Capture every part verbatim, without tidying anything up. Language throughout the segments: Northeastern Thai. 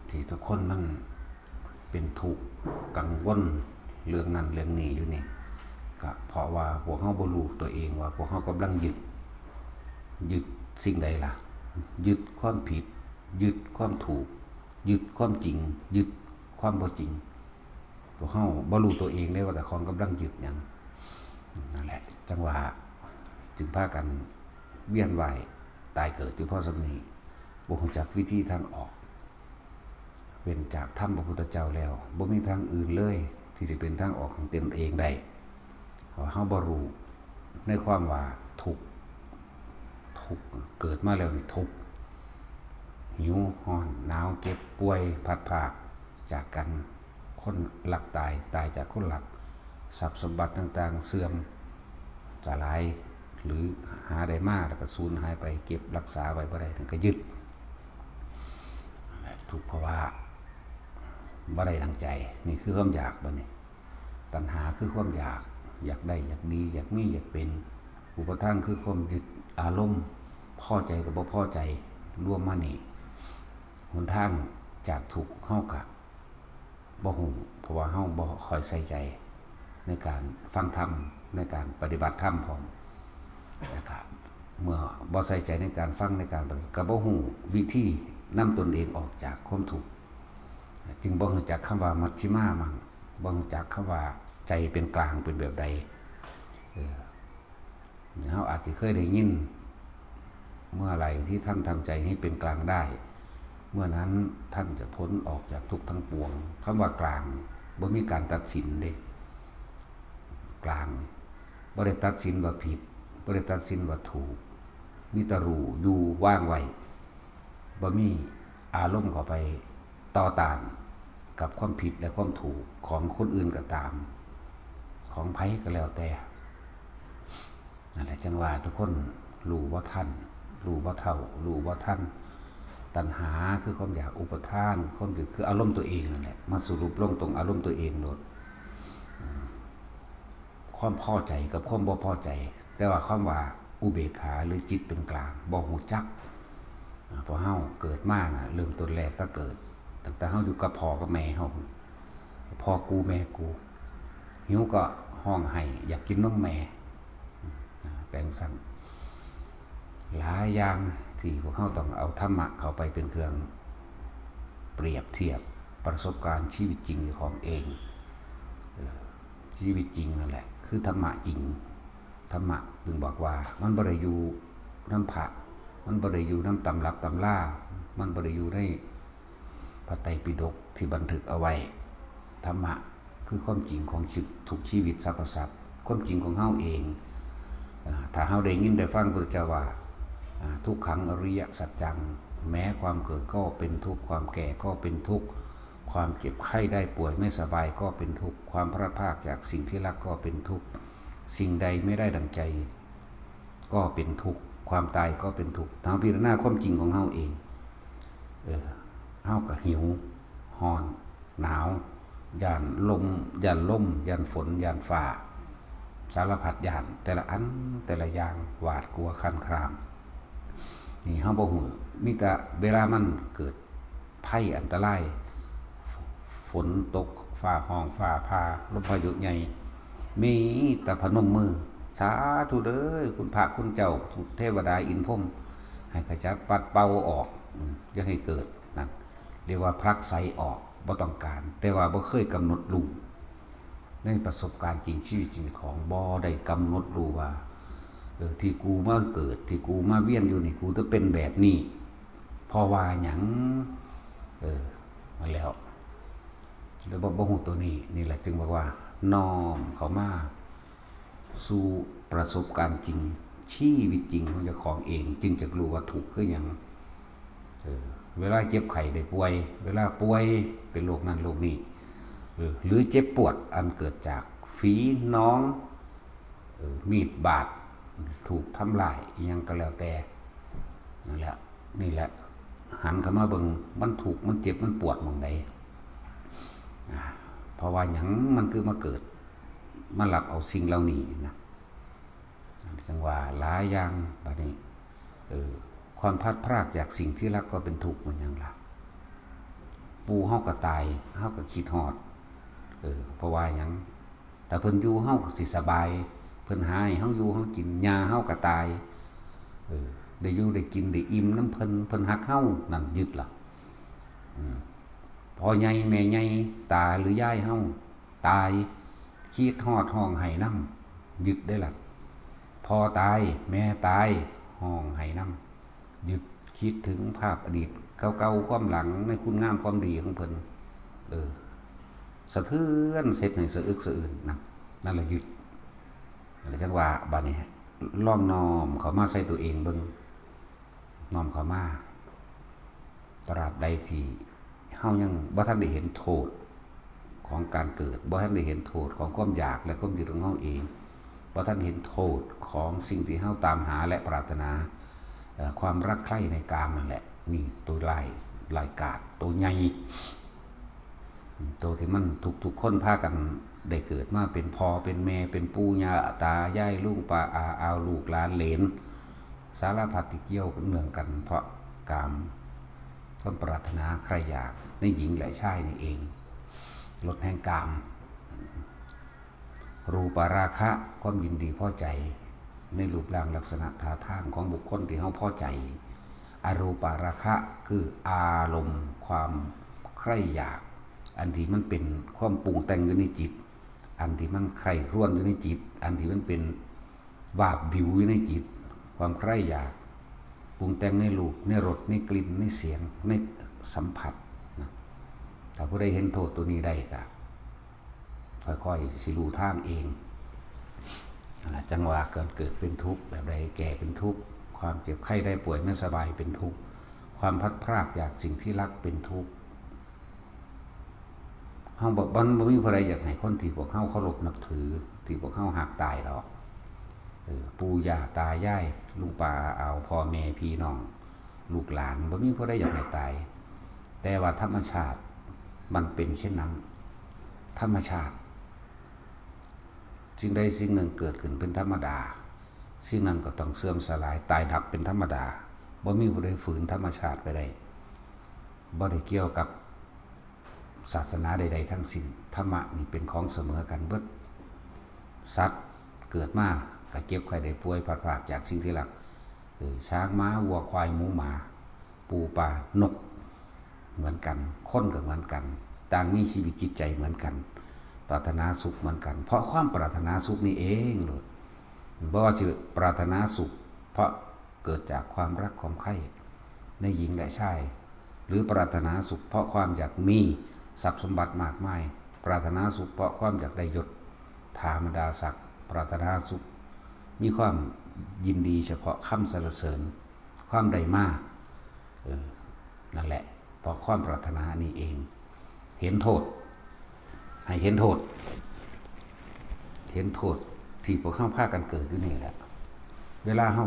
ที่ทุกคนมันเป็นทุกข์กังวลเรื่องนั้นเรื่องนี้อยู่นี่ ก็เพราะว่าพวกเฮาบ่รู้ตัวเองว่าพวกเฮากำลังยึด ยึดสิ่งใดล่ะ ยึดความผิด ยึดความถูก ยึดความจริง ยึดความบ่จริง พวกเฮาบ่รู้ตัวเองเลยว่าเจ้าของกำลังยึดหยัง นั่นแหละ จั่งว่าจึงพากันเวียนว่ายตายเกิดอยู่พอส่ำนี้ บ่รู้จักวิธีทางออก เว้นจากธรรมพระพุทธเจ้าแล้ว บ่มีทางอื่นเลยที่สิเป็นทางออกของตนเองได้ เพราะเฮาบ่รู้ในความว่าทุกข์ ทุกข์ เกิดมาแล้วนี่ทุกข์ หิว ร้อน หนาว เจ็บ ป่วย พลัดพรากจากกัน คนรักตาย ตายจากคนรัก ทรัพย์สมบัติต่างๆ เสื่อมสลาย หรือหาได้มาแล้วก็สูญหายไป เก็บรักษาไว้บ่ได้ นั่นก็ยึด ทุกข์เพราะว่าบ่ได้ดังใจ นี่คือความอยากบัดนี้ ตัณหาคือความอยาก อยากได้ อยากดี อยากมี อยากเป็น อุปาทานคือความยึดอารมณ์ พอใจกับบ่พอใจ รวมมานี่ หนทางจากทุกข์เฮากะบ่ฮู้ เพราะว่าเฮาบ่ค่อยใส่ใจในการฟังธรรม ในการปฏิบัติธรรมพร้อม แล้วก็เมื่อบ่ใส่ใจในการฟัง ในการปฏิบัติ ก็บ่ฮู้วิธีนำตนเองออกจากความทุกข์ จึงบ่รู้จักคำว่ามัชฌิมามัง บ่รู้จักคำว่าใจเป็นกลางเป็นแบบใด เออ เฮาอาจจะเคยได้ยิน เมื่อไหร่ที่ท่านทำใจให้เป็นกลางได้ เมื่อนั้นท่านจะพ้นออกจากทุกข์ทั้งปวง คำว่ากลาง บ่มีการตัดสินเด้ กลาง บ่ได้ตัดสินว่าผิด บ่ได้ตัดสินว่าถูก มีแต่รู้อยู่วางไว้ บ่มีอารมณ์เข้าไปต่อต้านกับความผิดและความถูกของคนอื่นก็ตาม ของไผก็แล้วแต่ นั่นแหละจั่งว่าทุกคนรู้บ่ทัน รู้บ่เท่า รู้บ่ทัน ตัณหาคือความอยาก อุปาทานคือความยึด คืออารมณ์ตัวเองนั่นแหละ มาสรุปลงตรงอารมณ์ตัวเองโลด อืม ความพอใจกับความบ่พอใจ แต่ว่าคำว่าอุเบกขาหรือจิตเป็นกลาง บ่รู้จัก อ่า พอเฮาเกิดมาน่ะ เริ่มต้นแรกแต่เกิด ตั้งแต่เฮาอยู่กับพ่อกับแม่เฮา พ่อกูแม่กู หิวก็ฮ้องไห้ อยากกินนมแม่ อ่า แปลงซั่น หลายอย่างที่พวกเฮาต้องเอาธรรมะเข้าไปเป็นเครื่องเปรียบเทียบประสบการณ์ชีวิตจริงของเอง เออ ชีวิตจริงนั่นแหละ คือธรรมะจริง ธรรมะจึงบอกว่ามันบ่ได้อยู่นำพระ มันบ่ได้อยู่นำตำรับตำรา มันบ่ได้อยู่ในพระไตรปิฎกที่บันทึกเอาไว้ ธรรมะคือความจริงของชีวิต ทุกชีวิตสรรพสัตว์ ความจริงของเฮาเอง อ่า ถ้าเฮาได้ยินได้ฟังพระพุทธเจ้าว่า อ่า ทุกขังอริยสัจจัง แม้ความเกิดก็เป็นทุกข์ ความแก่ก็เป็นทุกข์ ความเจ็บไข้ได้ป่วยไม่สบายก็เป็นทุกข์ ความพลัดพรากจากสิ่งที่รักก็เป็นทุกข์ สิ่งใดไม่ได้ดังใจก็เป็นทุกข์ ความตายก็เป็นทุกข์ ถ้าเฮาพิจารณาความจริงของเฮาเอง เออ เฮาก็หิว ฮ้อน หนาว ย้านลม ย้านลม ย้านฝน ย้านฟ้า สารพัดย้าน แต่ละอัน แต่ละอย่าง หวาดกลัวคลานคลาม นี่เฮาบ่ฮู้ มีแต่เวลามันเกิดภัยอันตราย ฝนตก ฟ้าฮ้อง ฟ้าผ่า ลมพายุใหญ่ มีแต่พนมมือ สาธุเด้อ คุณพระคุณเจ้า เทวดาอินทร์พรหม ให้ขจัดปัดเป่าออก อืม อย่าให้เกิด นั่น เรียกว่าผลักไสออก บ่ต้องการ แต่ว่าบ่เคยกำหนดรู้ ในประสบการณ์จริงชีวิตจริงของ บ่ได้กำหนดรู้ว่า เออ ที่กูมาเกิด ที่กูมาเวียนอยู่นี่ กูจะเป็นแบบนี้ เพราะว่าหยัง เออ มาแล้ว แล้วบ่ บ่ฮู้ตัวนี้ นี่แหละจึงบอกว่า น้อมเข้ามาสู่ประสบการณ์จริง ชีวิตจริงของเจ้าของเอง จึงจะรู้ว่าทุกข์คือหยัง เออ เวลาเจ็บไข้ได้ป่วย เวลาป่วยเป็นโรคนั้นโรคนี้ เออ หรือเจ็บปวดอันเกิดจากฝีหนอง เออ มีดบาด ถูกทำร้ายอิหยังก็แล้วแต่ นั่นแหละ นี่แหละ หันเข้ามาเบิ่ง มันทุกข์ มันเจ็บ มันปวดหม่องใด อ่า เพราะว่าหยังมันคือมาเกิด มารับเอาสิ่งเหล่านี้นะ จั่งว่าหลายอย่าง บัดนี้ เออ ความพลัดพรากจากสิ่งที่รักก็เป็นทุกข์ มันหยังล่ะ ปู่เฮาก็ตาย เฮาก็คิดฮอด เออ เพราะว่าหยัง ถ้าเพิ่นอยู่เฮาก็สิสบาย เพิ่นหาให้เฮาอยู่เฮากิน ย่าเฮาก็ตาย เออ ได้อยู่ได้กินได้อิ่มนำเพิ่น เพิ่นฮักเฮา นั่นยึดล่ะ อืม พ่อใหญ่แม่ใหญ่ ตาหรือยายเฮาตาย คิดฮอดฮ้องไห้นำ ยึดเด้ล่ะ พ่อตาย แม่ตาย ฮ้องไห้นำ ยึด คิดถึงภาพอดีตเก่าๆ ความหลังในคุณงามความดีของเพิ่น เออ สะเทือน เฮ็ดให้สะอึกสะอื้นนะ นั่นแหละยึด นั่นแหละจั่งว่า บัดนี้ลองน้อมเข้ามาใส่ตัวเองเบิ่ง น้อมเข้ามา ตราบใดที่เฮายังบ่ทันได้เห็นโทษของการเกิด บ่ทันได้เห็นโทษของความอยากและความยึดของเฮาเอง บ่ทันเห็นโทษของสิ่งที่เฮาตามหาและปรารถนา เอ่อ ความรักใคร่ในกามนั่นแหละ นี่ตัวร้าย ร้ายกาจ ตัวใหญ่ ตัวที่มันทุกๆ คนพากันได้เกิดมาเป็นพ่อเป็นแม่ เป็นปู่ย่าตายาย ลุงป้าอาอาว ลูกหลานเหลน สารพัดที่เกี่ยวเนื่องกันเพราะกาม ความปรารถนาใคร่อยากในหญิงและชายนี่เอง รสแห่งกาม รูปาราคะ ความยินดีพอใจในรูปร่างลักษณะท่าทางของบุคคลที่เฮาพอใจ อรูปาราคะ คืออารมณ์ความใคร่อยาก อันที่มันเป็นความปรุงแต่งอยู่ในจิต อันที่มันใคร่ครวญอยู่ในจิต อันที่มันเป็นวาบวิวอยู่ในจิต ความใคร่อยาก ปรุงแต่งในรูป ในรส ในกลิ่น ในเสียง ในสัมผัสนะ ถ้าผู้ใดเห็นโทษตัวนี้ได้ก็ค่อยๆ สิรู้ทางเอง นั่นแหละ จั่งว่าการเกิดเป็นทุกข์ แบบใดแก่เป็นทุกข์ ความเจ็บไข้ได้ป่วยไม่สบายเป็นทุกข์ ความพลัดพรากจากสิ่งที่รักเป็นทุกข์ เฮาบ่ มันบ่มีผู้ใดอยากให้คนที่พวกเฮาเคารพนับถือ ที่พวกเฮาฮักตายดอก เออ ปู่ย่าตายาย ลุงป้าอาอาว พ่อแม่พี่น้อง ลูกหลาน บ่มีผู้ใดอยากให้ตาย แต่ว่าธรรมชาติมันเป็นเช่นนั้น ธรรมชาติ สิ่งใดสิ่งหนึ่งเกิดขึ้นเป็นธรรมดา สิ่งนั้นก็ต้องเสื่อมสลาย ตายดับเป็นธรรมดา บ่มีผู้ใดฝืนธรรมชาติไปได้ บ่ได้เกี่ยวกับศาสนาใดๆ ทั้งสิ้น ธรรมะนี่เป็นของเสมอกันเบิด สัตว์เกิดมาก็เจ็บไข้ได้ป่วย พลัดพรากจากสิ่งที่รัก เออ ช้าง ม้า วัว ควาย หมู หมา ปู ปลา นก เหมือนกัน คนก็เหมือนกัน ต่างมีชีวิตจิตใจเหมือนกัน ปรารถนาสุขเหมือนกัน เพราะความปรารถนาสุขนี่เองโลด บ่ว่าสิปรารถนาสุข เพราะเกิดจากความรักความใคร่ในหญิงและชาย หรือปรารถนาสุขเพราะความอยากมีทรัพย์สมบัติมากมาย ปรารถนาสุขเพราะความอยากได้ยศถาบรรดาศักดิ์ ปรารถนาสุข มีความยินดีเฉพาะคำสรรเสริญ ความได้มา เออ นั่นแหละ เพราะความปรารถนานี่เอง เห็นโทษ ให้เห็นโทษ เห็นโทษที่พวกเฮาพากันเกิดอยู่นี่แหละ เวลาเฮา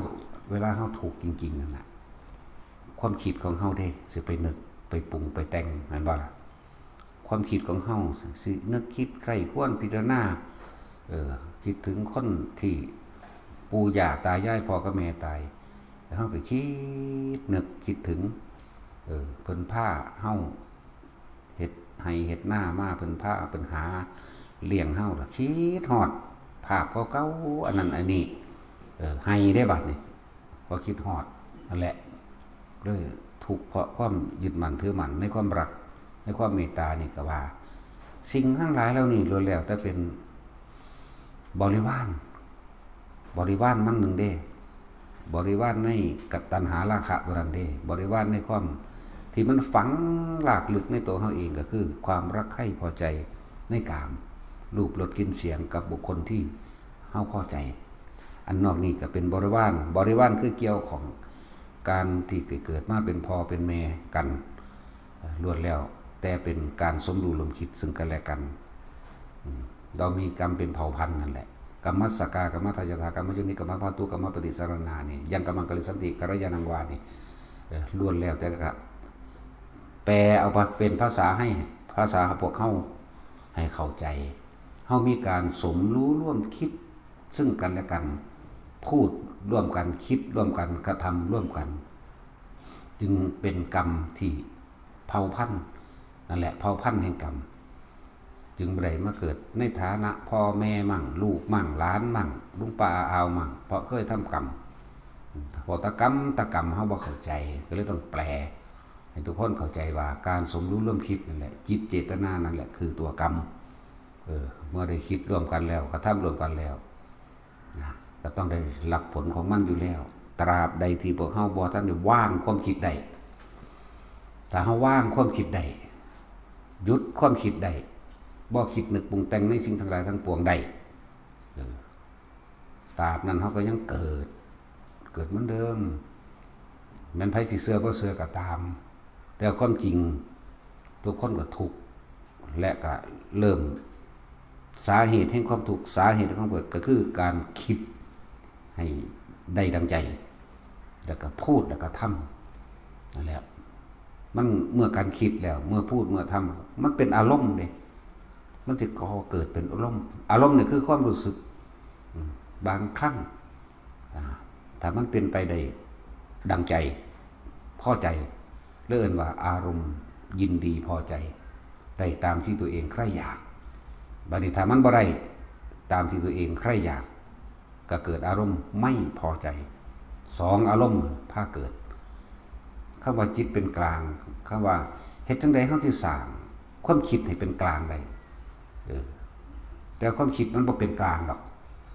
เวลาเฮาทุกข์จริงๆ นั่นน่ะ ความคิดของเฮาเด้ สิไปนึก ไปปรุง ไปแต่ง แม่นบ่ล่ะ ความคิดของเฮาสินึกคิดใคร่ครวญพิจารณา เออ คิดถึงคนที่ปู่ย่าตายาย พ่อกับแม่ตาย แล้วเฮาก็คิดนึกคิดถึง เออ เพิ่นพาเฮาเฮ็ดไร่เฮ็ดนามา เพิ่นพา เพิ่นหาเลี้ยงเฮา แล้วคิดฮอดภาพเก่าๆ อันนั้นอันนี้ เออ ไห้เด้บัดนี้ พอคิดฮอด นั่นแหละ เลยทุกข์เพราะความยึดมั่นถือมั่นในความรัก ในความเมตตานี่ก็ว่า สิ่งทั้งหลายเหล่านี้ล้วนแล้วแต่เป็นบริวาร บริวารมันหนึ่งเด้ บริวารในกตัณหาราคะบ่นั้นเด้ บริวารในความที่มันฝังลากลึกในตัวเฮาเองก็คือความรักใคร่พอใจในกาม รูป รส กลิ่น เสียงกับบุคคลที่เฮาพอใจ อันนอกนี้ก็เป็นบริวาร บริวารคือเกี่ยวของการที่เกิดมาเป็นพ่อเป็นแม่กัน เอ่อ ล้วนแล้วแต่เป็นการสมรู้ร่วมคิดซึ่งกันและกัน อืม เรามีกรรมเป็นเผ่าพันธุ์นั่นแหละ กรรมสสะกา กรรมทายาทา กรรมโยนิ กรรมพันธุ กรรมปฏิสารณานี่ ยังกัมมัง กริสันติ กัลยาณัง วานี่ เอ่อ ล้วนแล้วแต่ก็แปลเอามาเป็นภาษาให้ ภาษาพวกเฮาให้เข้าใจ เฮามีการสมรู้ร่วมคิดซึ่งกันและกัน พูดร่วมกัน คิดร่วมกัน กระทำร่วมกัน จึงเป็นกรรมที่เผ่าพันธุ์ นั่นแหละเผ่าพันธุ์แห่งกรรม จึงบ่ได้มาเกิดในฐานะพ่อแม่มั่ง ลูกมั่ง หลานมั่ง ลุงป้าอาอาวมั่ง เพราะเคยทำกรรม เพราะตะกรรมตะกรรมเฮาบ่เข้าใจ ก็เลยต้องแปล ให้ทุกคนเข้าใจว่าการสมรู้ร่วมคิดนั่นแหละ จิตเจตนานั่นแหละคือตัวกรรม เออ เมื่อได้คิดร่วมกันแล้ว กระทำร่วมกันแล้ว นะ ก็ต้องได้รับผลของมันอยู่แล้ว ตราบใดที่พวกเฮาบ่ทันได้วางความคิดได้ ถ้าเฮาวางความคิดได้ หยุดความคิดได้ บ่คิดนึกปรุงแต่งในสิ่งทั้งหลายทั้งปวงได้ เออ ตราบนั้นเฮาก็ยังเกิด เกิดเหมือนเดิม แม้นไผสิเชื่อบ่เชื่อก็ตาม แต่ความจริงทุกคนก็ทุกข์ และก็เริ่ม สาเหตุแห่งความทุกข์ สาเหตุแห่งความเกิดก็คือการคิดให้ได้ดังใจ แล้วก็พูดแล้วก็ทำ นั่นแหละ มันเมื่อการคิดแล้ว เมื่อพูดเมื่อทำ มันเป็นอารมณ์เด้ มันสิก่อเกิดเป็นอารมณ์ อารมณ์นี่คือความรู้สึก อืม บางครั้ง อ่า ถ้ามันเป็นไปได้ดังใจ พอใจ เรียกว่าอารมณ์ยินดีพอใจ ได้ตามที่ตัวเองใคร่อยาก บัดนี้ถ้ามันบ่ได้ตามที่ตัวเองใคร่อยาก ก็เกิดอารมณ์ไม่พอใจ สองอารมณ์พาเกิด คำว่าจิตเป็นกลาง คำว่าเฮ็ดจั่งใดเฮาสิสร้างความคิดให้เป็นกลางได้ เออ แต่ความคิดมันบ่เป็นกลางดอก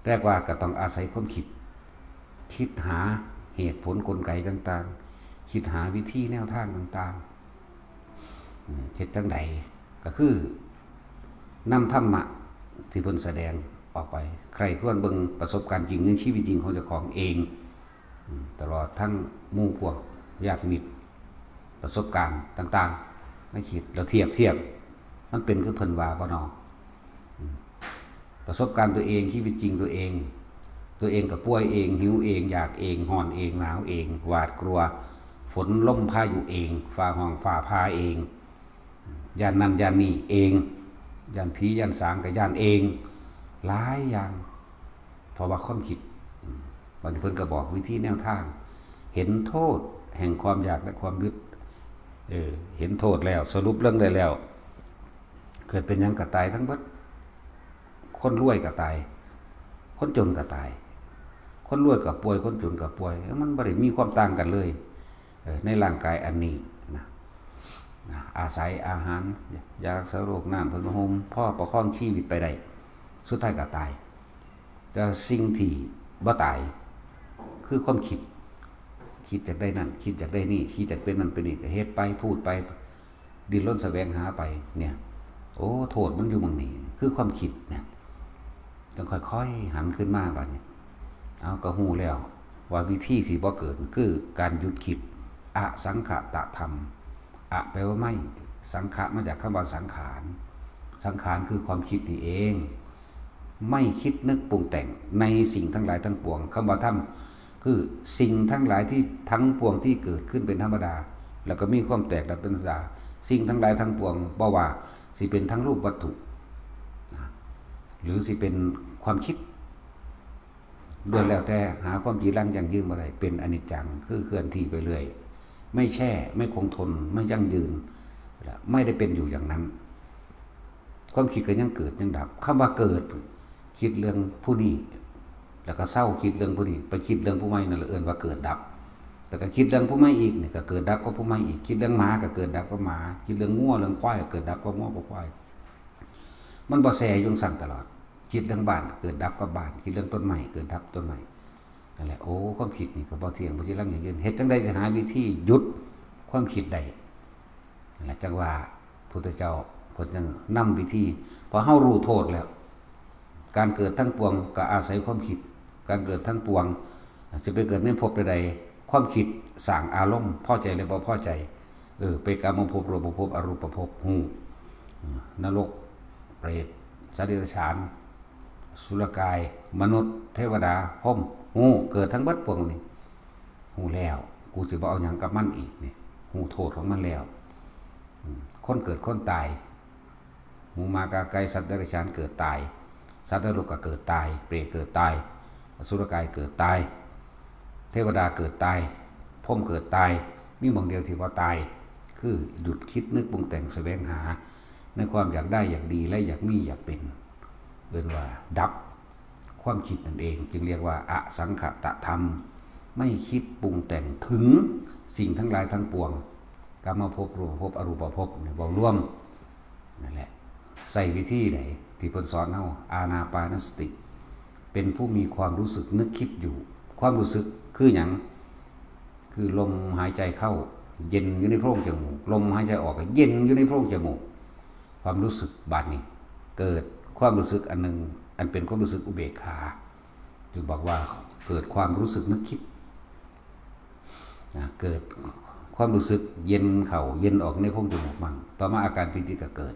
แต่ว่าก็ต้องอาศัยความคิด คิดหาเหตุผลกลไกต่างๆ คิดหาวิธีแนวทางต่างๆ อืม เฮ็ดจั่งใด ก็คือนำธรรมะที่เพิ่นแสดงออกไป ใคร่ครวญเบิ่งประสบการณ์จริงในชีวิตจริงของเจ้าของเอง อืม ตลอดทั้งหมู่พวกญาติมิตร ประสบการณ์ต่างๆ มาคิด แล้วเทียบเทียบ มันเป็นคือเพิ่นว่าบ่น้อ อืม ประสบการณ์ตัวเอง ชีวิตจริงตัวเอง ตัวเองก็ป่วยเอง หิวเอง อยากเอง ร้อนเอง หนาวเอง หวาดกลัว ฝนลมพายุเอง ฟ้าฮ้องฟ้าผ่าเอง ย้านนั่นย้านนี่เอง ย้านผีย้านสางก็ย้านเอง หลายอย่าง เพราะว่าความคิด อืม บัดนี้เพิ่นก็บอกวิธีแนวทาง เห็นโทษแห่งความอยากและความยึด เออ เห็นโทษแล้ว สรุปเรื่องได้แล้ว เกิดเป็นหยังก็ตายทั้งเบิด คนรวยก็ตาย คนจนก็ตาย คนรวยก็ป่วย คนจนก็ป่วย มันบ่ได้มีความต่างกันเลย เออ ในร่างกายอันนี้นะ นะ อาศัยอาหาร ยารักษาโรค น้ำผ้าห่ม พอประคองชีวิตไปได้ สุดท้ายก็ตาย แต่สิ่งที่บ่ตาย คือความคิด คิดอยากได้นั่น คิดอยากได้นี่ คิดอยากเป็นนั่นเป็นนี่ ก็เฮ็ดไป พูดไป ดิ้นรนแสวงหาไป เนี่ย โอ้ โทษมันอยู่หม่องนี้ คือความคิดเนี่ย ต้องค่อยๆหันขึ้นมาบัดนี้ เอา ก็ฮู้แล้ว ว่าวิธีสิบ่เกิด คือการหยุดคิด อสังขตธรรม อะ แปลว่าไม่ สังขะ มาจากคำว่าสังขาร สังขารคือความคิดนี่เอง ไม่คิดนึกปรุงแต่งในสิ่งทั้งหลายทั้งปวง คำว่าธรรม คือสิ่งทั้งหลายที่ทั้งปวงที่เกิดขึ้นเป็นธรรมดา แล้วก็มีความแตกดับเป็นธรรมดา สิ่งทั้งหลายทั้งปวง บ่ว่าสิเป็นทั้งรูปวัตถุนะ หรือสิเป็นความคิด ล้วนแล้วแต่หาความจีรังยั่งยืนบ่ได้ เป็นอนิจจัง คือเคลื่อนที่ไปเรื่อย ไม่แช่ ไม่คงทน ไม่ยั่งยืน และไม่ได้เป็นอยู่อย่างนั้น ความคิดก็ยังเกิดยังดับ คำว่าเกิด คิดเรื่องผู้นี้ แล้วก็เซาคิดเรื่องผู้นี้ ไปคิดเรื่องผู้ใหม่ นั่นแหละเอิ้นว่าเกิดดับ แล้วก็คิดเรื่องผู้ใหม่อีก นี่ก็เกิดดับกับผู้ใหม่อีก คิดเรื่องหมาก็เกิดดับกับหมา คิดเรื่องงัวเรื่องควายก็เกิดดับกับงัวกับควาย มันบ่แช่อยู่จั่งซั้นตลอด คิดเรื่องบ้านก็เกิดดับกับบ้าน คิดเรื่องต้นไม้เกิดดับต้นไม้ นั่นแหละ โอ้ ความคิดนี่ก็บ่เที่ยง บ่จีรังยั่งยืน เฮ็ดจั่งใดสิหาวิธีหยุดความคิดได้ นั่นแหละ จั่งว่าพุทธเจ้าเพิ่นจั่งนำวิธี พอเฮารู้โทษแล้ว การเกิดทั้งปวงก็อาศัยความคิด การเกิดทั้งปวง สิไปเกิดในภพใดๆ ความคิดสร้างอารมณ์ พอใจหรือบ่พอใจ เออ ไปกามภพ รูปภพ อรูปภพ ฮู้ อืม นรก เปรต สัตว์เดรัจฉาน สุรกาย มนุษย์ เทวดา พรหม ฮู้ เกิดทั้งเบิดปวงนี้ ฮู้แล้ว กูสิบ่เอาหยังกับมันอีกนี่ ฮู้โทษของมันแล้ว อืม คนเกิดคนตาย หมูหมากาไก่ สัตว์เดรัจฉานเกิดตาย สัตว์นรกก็เกิดตาย เปรตเกิดตาย อสุรกายเกิดตาย เทวดาเกิดตาย พรหมเกิดตาย มีหม่องเดียวที่บ่ตาย คือหยุดคิดนึกปรุงแต่งแสวงหา ในความอยากได้อยากดีและอยากมีอยากเป็น เรียกว่าดับความคิดนั่นเอง จึงเรียกว่าอสังขตธรรม ไม่คิดปรุงแต่งถึงสิ่งทั้งหลายทั้งปวง กามภพ รูปภพ อรูปภพเนี่ยเว้ารวมนั่นแหละ ใช้วิธีใดที่เพิ่นสอนเฮา อานาปานสติ เป็นผู้มีความรู้สึกนึกคิดอยู่ ความรู้สึกคือหยัง คือลมหายใจเข้า เย็นอยู่ในโพรงจมูก ลมหายใจออกก็เย็นอยู่ในโพรงจมูก ความรู้สึกบาดนี้ เกิดความรู้สึกอันหนึ่ง อันเป็นความรู้สึกอุเบกขา จึงบอกว่าเกิดความรู้สึกนึกคิดนะ เกิดความรู้สึกเย็นเข้าเย็นออกในโพรงจมูกมั่ง ต่อมาอาการปีติก็เกิด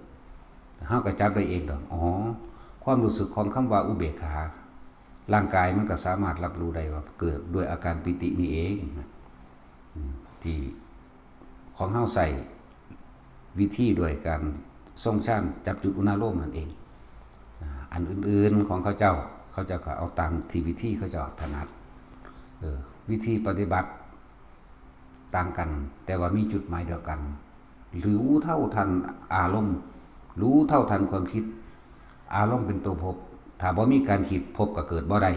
เฮาก็จับได้เองดอก อ๋อ ความรู้สึกของคำว่าอุเบกขา ร่างกายมันก็สามารถรับรู้ได้ว่าเกิดด้วยอาการปีตินี่เองนะ อืม ที่ของเฮาใช้วิธีด้วยการทรงฌานจับจุดอุณาโลมนั่นเอง อ่า อันอื่นๆของเขาเจ้า เขาเจ้าก็เอาตามที่วิธีเขาเจ้าถนัด เออ วิธีปฏิบัติต่างกัน แต่ว่ามีจุดหมายเดียวกัน รู้เท่าทันอารมณ์ รู้เท่าทันความคิด อารมณ์เป็นตัวภพ ถ้าบ่มีการคิด ภพก็เกิดบ่ได้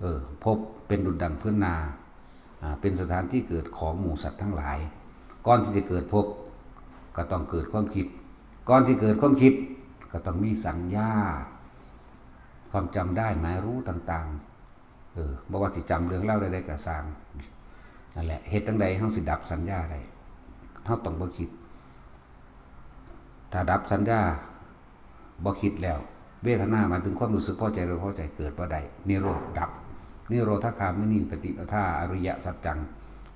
เออ ภพเป็นดุจดังพื้นนา อ่า เป็นสถานที่เกิดของหมู่สัตว์ทั้งหลาย ก่อนที่จะเกิดภพ ก็ต้องเกิดความคิด ก่อนที่เกิดความคิด ก็ต้องมีสัญญา ความจำได้หมายรู้ต่างๆ เออ บ่ว่าสิจำเรื่องราวใดๆก็ซ่าง นั่นแหละ เฮ็ดจั่งใดเฮาสิดับสัญญาได้ เฮาต้องบ่คิด ถ้าดับสัญญา บ่คิดแล้ว เวทนาหมายถึงความรู้สึกพอใจหรือบ่พอใจเกิดบ่ได้ นิโรธดับ นิโรธคามินีปฏิปทา อริยสัจจัง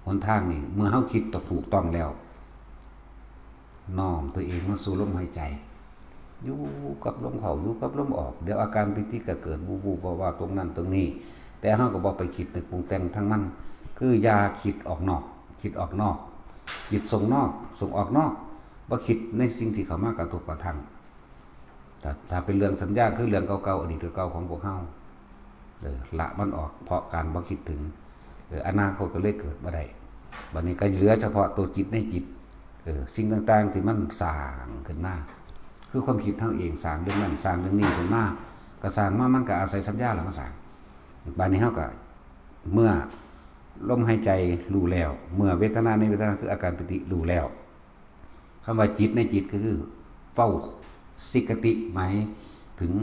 หนทางนี่ เมื่อเฮาคิดถูกต้องแล้ว น้อมตัวเองมาสู่ลมหายใจ อยู่กับลมเข้า อยู่กับลมออก เดี๋ยวอาการปีติก็เกิด วูบๆวาบๆตรงนั้นตรงนี้ แต่เฮาก็บ่ไปคิดนึกปรุงแต่งทั้งมัน คืออย่าคิดออกนอก คิดออกนอก จิตส่งนอก ส่งออกนอก บ่คิดในสิ่งที่เข้ามากระทบกระทั่ง ถ้า ถ้าเป็นเรื่องสัญญา คือเรื่องเก่าๆ อดีตเก่าๆของพวกเฮา เออ ละมันออก เพราะการบ่คิดถึง เออ อนาคตก็เลยเกิดบ่ได้ บัดนี้ก็เหลือเฉพาะตัวจิตในจิต เออ สิ่งต่างๆที่มันสร้างขึ้นมา คือความคิดเฮาเองสร้างเรื่องนั้น สร้างเรื่องนี้ขึ้นมา ก็สร้างมา มันก็อาศัยสัญญาแหละมาสร้าง บัดนี้เฮาก็ เมื่อลมหายใจรู้แล้ว เมื่อเวทนาในเวทนาคืออาการปีติรู้แล้ว คำว่าจิตในจิตก็คือ เฝ้าสิกติ หมายถึง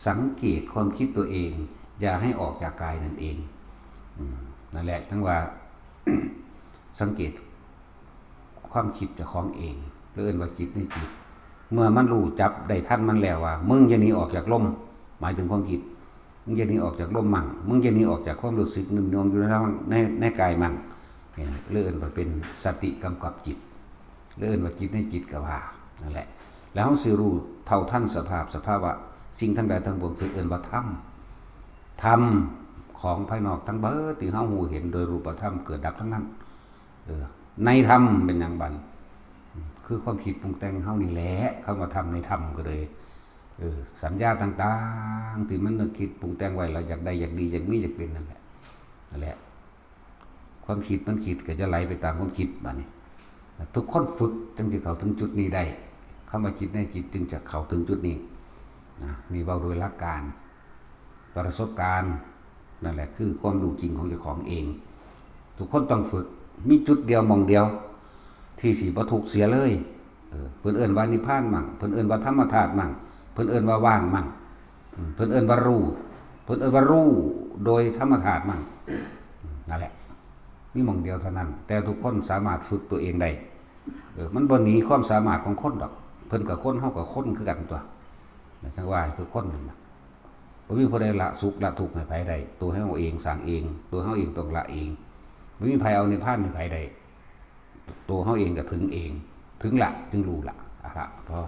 สังเกตความคิดตัวเอง อย่าให้ออกจากกายนั่นเอง อืม นั่นแหละ ทั้งว่า สังเกตความคิดเจ้าของเอง เรียกว่าจิตในจิต เมื่อมันรู้จับได้ทันมันแล้วว่า มึงอย่าหนีออกจากลม หมายถึงความคิด มึงอย่าหนีออกจากลมมั่ง มึงอย่าหนีออกจากความรู้สึกนึ่งนวงอยู่ในร่าง ใน ในกายมั่ง เนี่ย เรียกว่าเป็นสติกำกับจิต เรียกว่าจิตในจิตก็ว่า นั่นแหละ แล้วเฮาสิรู้เท่าทันสภาพ สภาวะ สิ่งทั้งหลายทั้งปวง คือเอิ้นว่าธรรม ธรรมของภายนอกทั้งเบิดที่เฮารู้เห็นโดยรูปธรรมเกิดดับทั้งนั้น เออ ในธรรมเป็นหยังบัด คือความคิดปรุงแต่งเฮานี่แหละ คำว่าธรรมในธรรมก็เลย เออ สัญญาต่างๆที่มันนึกคิดปรุงแต่งไว้แล้วอยากได้อยากดีอยากมีอยากเป็นนั่นแหละ นั่นแหละ ความคิดมันคิดก็จะไหลไปตามความคิดบัดนี้ ทุกคนฝึกจึงจะเข้าถึงจุดนี้ได้ คำว่าจิตในจิตจึงจะเข้าถึงจุดนี้ นะ นี่เว้าโดยหลักการ ประสบการณ์ นั่นแหละคือความรู้จริงของเจ้าของเอง ทุกคนต้องฝึก มีจุดเดียวหม่องเดียว ที่สิบ่ทุกข์เสียเลย เออ เพิ่นเอิ้นว่านิพพานมั่ง เพิ่นเอิ้นว่าธรรมธาตุมั่ง เพิ่นเอิ้นว่าว่างมั่ง อืม เพิ่นเอิ้นว่ารู้ เพิ่นเอิ้นว่ารู้โดยธรรมธาตุมั่ง อืม นั่นแหละ มีหม่องเดียวเท่านั้น แต่ทุกคนสามารถฝึกตัวเองได้ เออ มันบ่หนีความสามารถของคนดอก เพิ่นก็คน เฮาก็คนคือกันตั๊ว จั่งว่าให้ทุกคนนั่นน่ะ บ่มีผู้ใดละสุขละทุกข์ให้ไผได้ ตัวเฮาเองสร้างเอง ตัวเฮาเองต้องละเอง บ่มีไผเอานิพพานให้ไผได้ ตัวเฮาเองก็ถึงเอง ถึงละจึงรู้ละ อะละ พอ